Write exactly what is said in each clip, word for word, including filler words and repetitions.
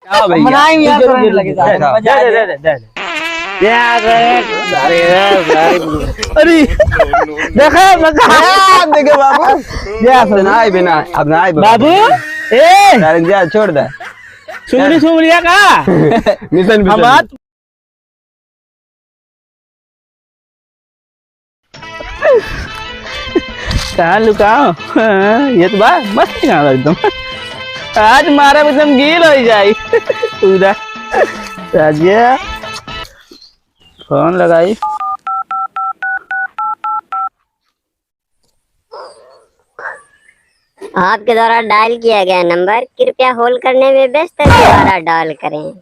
हाँ भैया। बनाई यार, जरूर, करने जरूर, लगे जरूर। जाए। दे, दे, दे, दे, दे। यार, अरे, अरे, अरे। अरे, देखा, मैं कहा। हाँ, देखे बाबू। जा, अब ना आइबे ना, अब ना आइबे। बाबू, ए। डायरेक्ट जा, छोड़ दे। सुमरी, सुमरिया का? मिशन, मिशन। हमार कहाँ लुकाओ? हाँ, ये तो बा, मस्त गाना एकदम। आज मारा एकदम गील हो जाई पूरा। राजिया, फोन लगाई। आपके द्वारा डायल किया गया नंबर कृपया होल्ड करने में व्यस्त है, दोबारा डायल करें।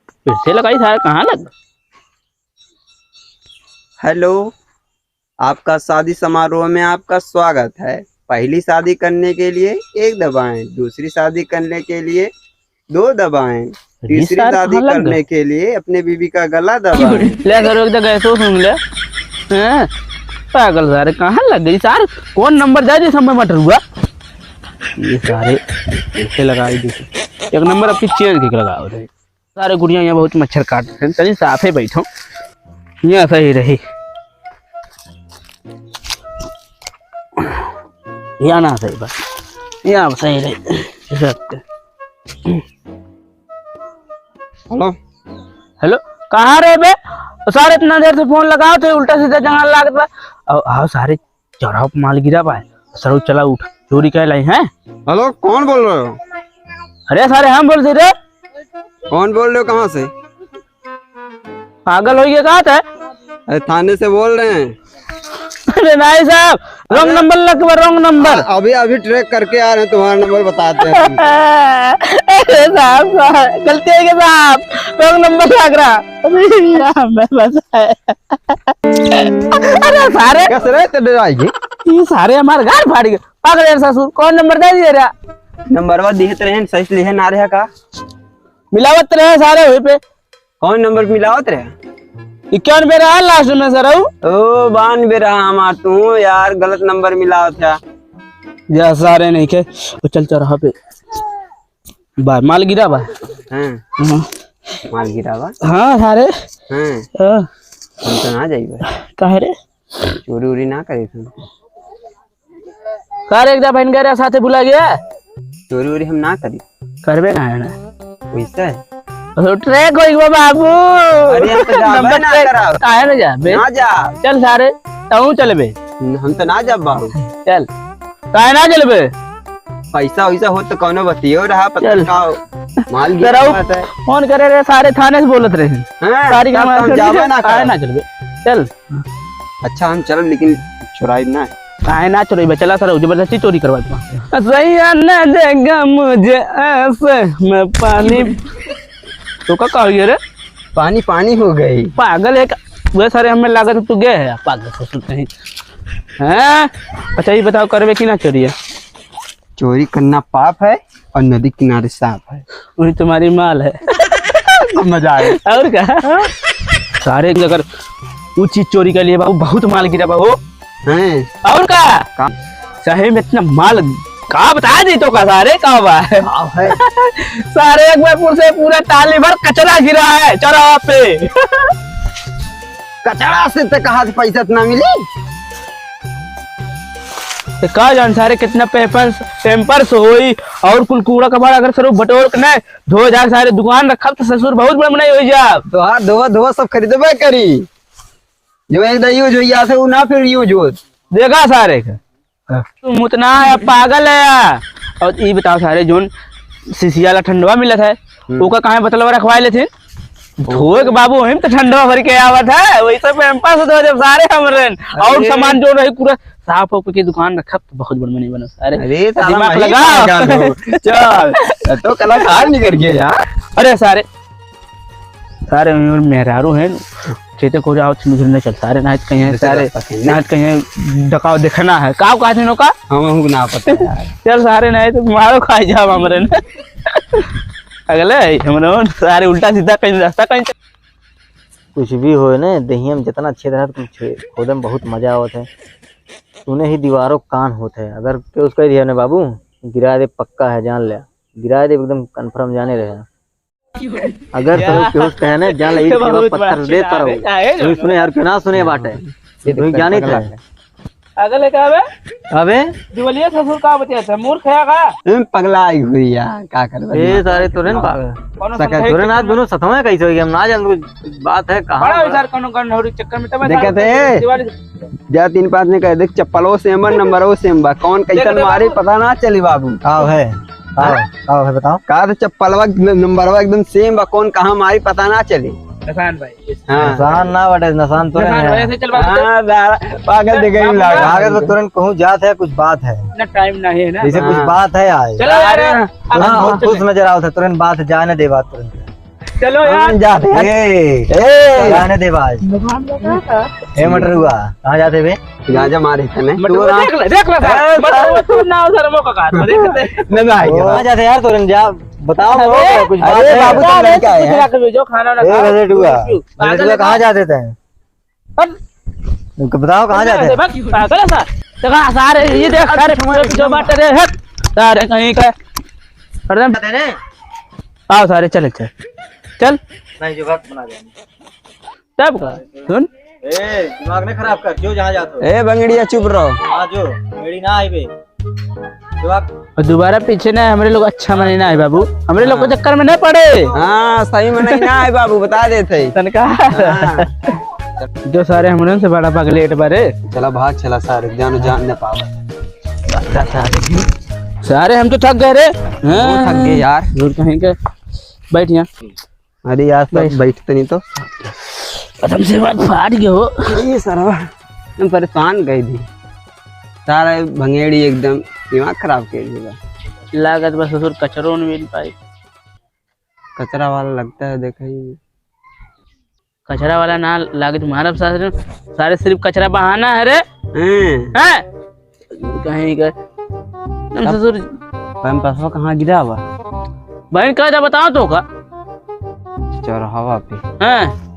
फिर से लगाई सारे, कहाँ लग? हेलो, आपका शादी समारोह में आपका स्वागत है। पहली शादी करने के लिए एक दबाएं, दूसरी शादी करने के लिए दो दबाएं, ये तीसरी सार शादी कहाँ लग करने गए? के लिए अपने बीबी का गला दबाएं। ले सर, एक जगह ऐसो सुन ले। हैं? पागल सारे, कहाँ लग गई सार? कौन नंबर जाए, जिस समय मटर हुआ? ये सारे ऐसे लगा ही देते। एक नंबर आपकी चेंज के लगा रहे। सारे गुड़िया यहाँ बहुत मच्छर काट रहे हैं, तनी साफे बैठो, यहाँ सही रही, यहाँ ना सही बा, यहाँ सही रही। हेलो। हेलो, कहाँ रहे बे? सारे इतना देर से फोन लगाओ थे, उल्टा सीधा जंगल लागत बा। आओ, आओ सारे, चौराहा पे माल गिरा बा, सरऊ चला उठ, चोरी करे लाई हैं। हेलो, कौन बोल रहे हो? अरे सारे हम बोलते रे। कौन बोल रहे हो, कहाँ से? पागल हो गया का था? अरे थाने से बोल रहे हैं। अरे नहीं साहब, रॉन्ग अरे नंबर लग गया, रॉन्ग नंबर। अ-, अभी, अभी ट्रैक करके आ रहे हैं, तुम्हारा नंबर बताते हैं तुमको। अरे साहब, साहब, गलती हो गई साहब, रॉन्ग नंबर लग रहा। अरे राम, मैं फंसा है। अरे सारे। कैसे रे, तेरे डराई जी? ये सारे हमारे घर फाड़ गए। पागल है ससुर, कौन नंबर दे दिए रे? नंबरवा दिहत रहे, सही से लिहे ना रहे का? मिलावत रहे सारे वहीं पे। कौन नंबर मिलावत रहे? इक्यानवे रहा लास्ट में सर। ओ, बानवे रहा हमार, तू यार गलत नंबर मिलावत है। या सारे नहीं के, ओ चल चौराहा पे। बा, माल गिरा बा। हाँ। हाँ। माल गिरा बा? हाँ, सारे। हाँ। हाँ। हम तो ना जाइबे। काहे रे? चोरी उरी ना करे तू। का रे, एक दफा इनके साथे बुला गया? चोरी उरी हम ना करी। करबे काहे ना? वैसे है। तो ट्रैक होई गो बाबू। अरे, हम तो जाबे नंबर ना ट्रैक। कराओ। काहे ना जाबे? ना जा। चल सारे, तहूँ चलबे। हम तो ना जाब बाबू। चल। काहे ना चलबे? पैसा वैसा हो तो कौनो बतियो रहा, पता चल। का हो। माल गिरा जरा बात है। फोन करे रे, सारे थाने से बोलत रहे। हाँ, सारी तब काम तो हम जाबे ना काहे करब। ना चलबे? चल। अच्छा, हम चलब, लेकिन चुराइब ना। काहे ना चुराइबे? चला सर, जबरदस्ती चोरी करवा दूँ। सैया ने देखा मुझे ऐसे, मैं पानी। तो का कह गया रे? पानी पानी हो गई। पागल एक, वह सारे हमें लागत तू गए है, पागल ससुर कहीं। हैं? अच्छा, ये बताओ, करबे कि ना चोरी है? चोरी करना पाप है और नदी किनारे सांप है। वही तुम्हारी माल है। अब मजा आए। और का? सारे अगर वो चीज चोरी कर लिए बाबू, बहुत माल गिरा बाबू। हैं? और का? का? सही में इतना माल का बता दी तो का सारे का बा? का है? सारे अकबरपुर से पूरा टाली भर कचरा गिरा है चौराहा पे। कचरा से तो कहा से पैसा इतना मिली? तो का जान सारे कितना पैपर्स, पैम्पर्स होई और कुल कूड़ा कबाड़ा अगर सरो बटोर के ना धो जा सारे दुकान रखब तो ससुर बहुत बड़ बनाई हो जाब। तो हाँ, धोवा धोवा सब खरीदबे करी। जो एक दाई यूज होई जात है, वो ना फिर यूज होत। देखा सारे का। हाँ। तू मुतना है, पागल है। और ई बताओ सारे, जोन सिसिया ला ठंडवा मिलत है, हम्म। ओका काहे बतलवा रखवाए लेथिन? धोए के बाबू, वही में तो ठंडवा भर के आवत है, वही सब पैम्पर्स धो जब सारे हमरे। और अरे। सामान जो रही पूरा साफ होके दुकान रखब तो बहुत बड़ मनी बनब सारे। अरे, साला दिमाग वही लगा। पागल हो। चल, तो कलाकार निकल गया यार। अरे सारे, सारे उन मेहरारू हैं, खेते को जाओ, मुझे नहीं चल, सारे नाच कहीं हैं, दूसरे सारे रास्ता से। नाच कहीं हैं, डकाओ देखना है। का कहते हैं का? हम हमको ना पता यार। चल सारे, नहीं तो मारो खा जाओ हमरे ने। अगले हमरे सारे उल्टा सीधा कहीं रास्ता कहीं। कुछ भी होए ने, देहिया में जितना छेद है, तुम छे-, खोदे में बहुत मजा आवत है। सुने ही दीवारों कान होत है। अगर केहू उसका दिया ने बाबू, गिरा दे, पक्का है, जान ले। गिराए देब एकदम confirm जाने रहे। अगर तोहरे केहू से कहे ना, जान ले, ई बहुत पत्थर बात दे है, तरह। काहे ना? तू सुने यार, क्यों ना सुने बाटे? ये तुम तो जानित पगला है। है। पागल है का बे? अबे? दिवलिया ससुर का बतिया था, मूर्ख है का? तुम पगला आई हुई यार, का करबे? ए, सारे तोरे ना पागल। कौन सका समझे तोरे ना, दोनों सतवा कैसे हो गया? हम ना जान, कुछ बात है, कहाँ बड़ा बड़ा? विचार, कौनो गंडौरी चक्कर में तब देखा थे? दिवाली जा तीन पाँच ने कह दे, चप्पलो same बा, नंबरो same बा, कौन कैसन देख, देख, मारी, बाबू। पता ना चली बाबू। आओ है, आओ, हाँ? आओ है, बताओ। कहा तो चप्पलवा न-, नंबरवा एकदम same बा, कौन कहाँ मारी, पता ना चली। निशान भाई। हाँ। निशान ना बटे, निशान तो निशान है। भाई, ऐसे चल बाबू। हाँ, दा-, पागल देखे ही बाबू, लगा। आगे तो तुरंत कहूँ जात है, कुछ बात है। ना time नहीं है ना। जैसे कुछ हाँ। बात है आज। चलो यार, अरे, अब हाँ, बहुत खुश चले। नजर आओ था, तुरंत बात है, जाने दे बात तुरंत। चलो यार। हम जाते हैं। ए, ए। जाने दे भाई। भगवान का कहा था? ए मटरुआ, कहाँ जाते बे? गांजा मारे थे ने। मटरुआ तू देख ले, देख ले सारे। ए, मटरुआ तू ना उधर मौका कहा था, देख ले। ना, ना, आइए। कहाँ जाते यार, तोरन जा, बताओ, अरे, कुछ बात अरे, है? बाबू, तुम अरे, लड़का है, कुछ हैं? रख लो, जो खाना ना ए, खाओ। गधेडुआ। पागल है गधेडुआ, कहाँ का? जाते थे? हट। तुमको बताओ, कहाँ जाते हैं? बस, पागल है सारे। देखा, सारे, ये देख, सारे, जो बात रे, हट। सारे कहीं का। हरदम। आओ सारे, चल, चल। चल। नहीं, जो बात बना जाएंगे। तब का? सुन। ए, दिमाग नहीं खराब कर, जो जहाँ जात हो। ए, बंगड़िया, चुप रहो। हाँ, जो, मेरी ना आई बे। जो आप और दोबारा पीछे ना, हमरे लोग अच्छा मनई ना है बाबू, हमरे लोग के हाँ। चक्कर में ना पड़े। हाँ, सही मनई ना है बाबू, बता देत है। तनका। हाँ। जो सारे हमरे से बड़ा पगलेट बारे। चला भाग, चला सारे, जानो जान न पावे। सारे हम तो थक गए रे। वो थक गए यार। दूर कहीं के। बैठ यहाँ। अरे यार, सब बैठ। बैठते नहीं तो। कसम से बात फाट गयो। अरे सरवा, हम परेशान कर दी। सारा भंगेड़ी एकदम दिमाग खराब कर देगा। लागत बस ससुर कचरो न मिल पाई। कचरा वाला लगता है, देखा ही। कचरा वाला ना लागे तुम्हारा सारे, सारे सिर्फ कचरा बहाना है रे। हैं? हैं? कहीं का। हम तब ससुर पैम्पसवा कहाँ गिरा बा? बहन कह दे, बताओ तो का? चौराहा पे। हैं?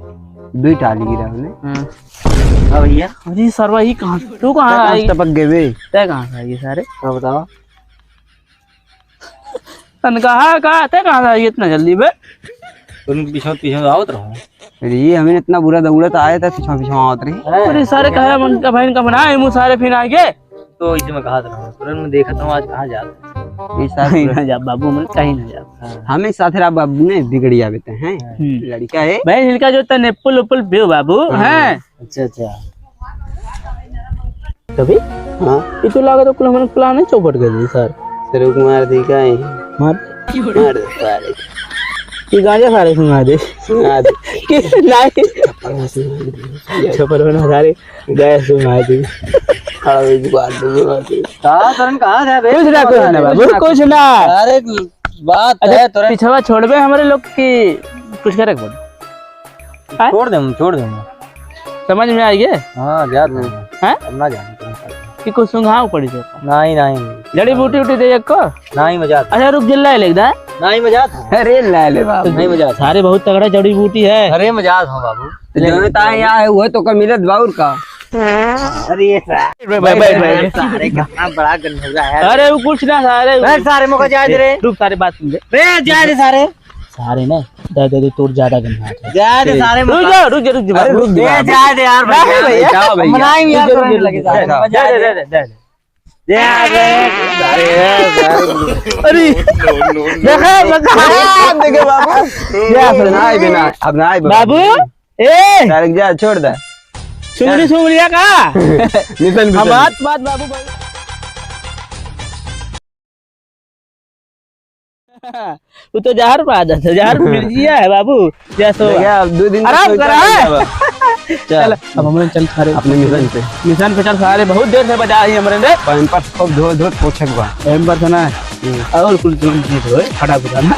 दुई टाली गिरा हमने। हाँ। हाँ भैया। अरे सरवा, ई कहाँ, तू कहाँ कहाँ आई? टपक गए बे? तै कहाँ से आई सारे? का बताओ? तन कहा, कहा, तै कहाँ से आई इतना जल्दी बे? तुम पीछे, पीछे आवत रहो। अरे, ये हमें इतना बुरा दौड़त आया था, पीछे, पीछे आवत रही। अरे, सारे कहे, मन का बहन का बनाए, मुँह सारे फिर आगे। तो इसे मैं कहा था, तुरंत मैं देखा था, आज कहाँ जात है? ये सारे कहीं ना जा बाबू, मैं कहीं ना जा। हाँ। हमें साथ रहा बाबू ने बिगड़िया बेटे हैं। हम्म। लड़का है। बहन, इनका जो तने पुल, पुल पियो बाबू, हाँ। हैं? अच्छा, अच्छा। कभी? हाँ। ये तो लागत है कुल हमन plan ही चौपट कर दी सर। सर, रुक मार दी का है? मार। मार दे सारे। ये गांजा सारे सुना दे। सुना दे। कि नहीं। चप्पल में सुना दे। चप्पल में सारे गए सुना दे। खड़ा हुई दुकान पे सुना दे। कहाँ सरन, कहाँ था बे? कुछ ना, कुछ ना बाबू, कुछ ना। अरे बात अच्छा, है तोरा। पिछवा छोड़बे हमरे लोग की कुछ करे के पड़ी? हैं? छोड़ दे, छोड़ दे। समझ में आई है? हाँ, जात है। हैं? अब ना जाने तुम। कि कुछ सुंघाव पड़ी जाता। नहीं, नहीं। जड़ी बूटी उटी दे एक को? नहीं, मजाक। अच्छा, रुक, जिल्ला ले एकदा। नहीं, मजाक। अरे, ले ले बाबू। नहीं, मजाक। सारे बहुत तगड़ा जड़ी बूटी है। अरे, मजाक हो बाबू। तो जो ताए यहाँ है, वो तो का मिलत बाउर का। अरे, ये सारे। बैठ, बैठ, बैठ, बैठ। सारे कितना बड़ा गंधौरा है। अरे, वो कुछ ना सारे। बैठ, सारे मौका जाए दे रे। रुक, सारे बात सुन ले। बे, जाए दे सारे। सारे ना, दे, दे, दे, तोर ज्यादा गंधात है। जा रे, सारे रुक मत जा, रुक जा, रुक जा, अरे, बाबू। रुक जा, ए, जा दे यार, नहीं भैया। भैया, जाओ भैया। मनाई में यार, रुक जा, रुक जा, रुक जा। जा, जा, जा, जा, जा। जा रे, सारे, सारे। अरे। देखा, देखा। अरे, आप देखे बाबू। जा, अब ना आए बिना, अब ना आए बिना। बाबू, ए। सारे जा, छोड़ दे। सुंगली, सुंगलिया का? निशन, हम निशन। बात, बात, बाबू, भाई। वो तो जहर पा जाता है, जहर मिर्जिया है बाबू, जैसो भैया, अब दो दिन आराम तक करा है। चल। चल, अब हमरे चल सारे अपने मिशन पे। मिशन पे चल सारे, बहुत देर से बजा ही हमरे ने। पैम्पर्स खूब धो धो पोछक बा। पैम्पर्स ना। हम्म। और कुछ तुम चीज हो, फटा फटा ना।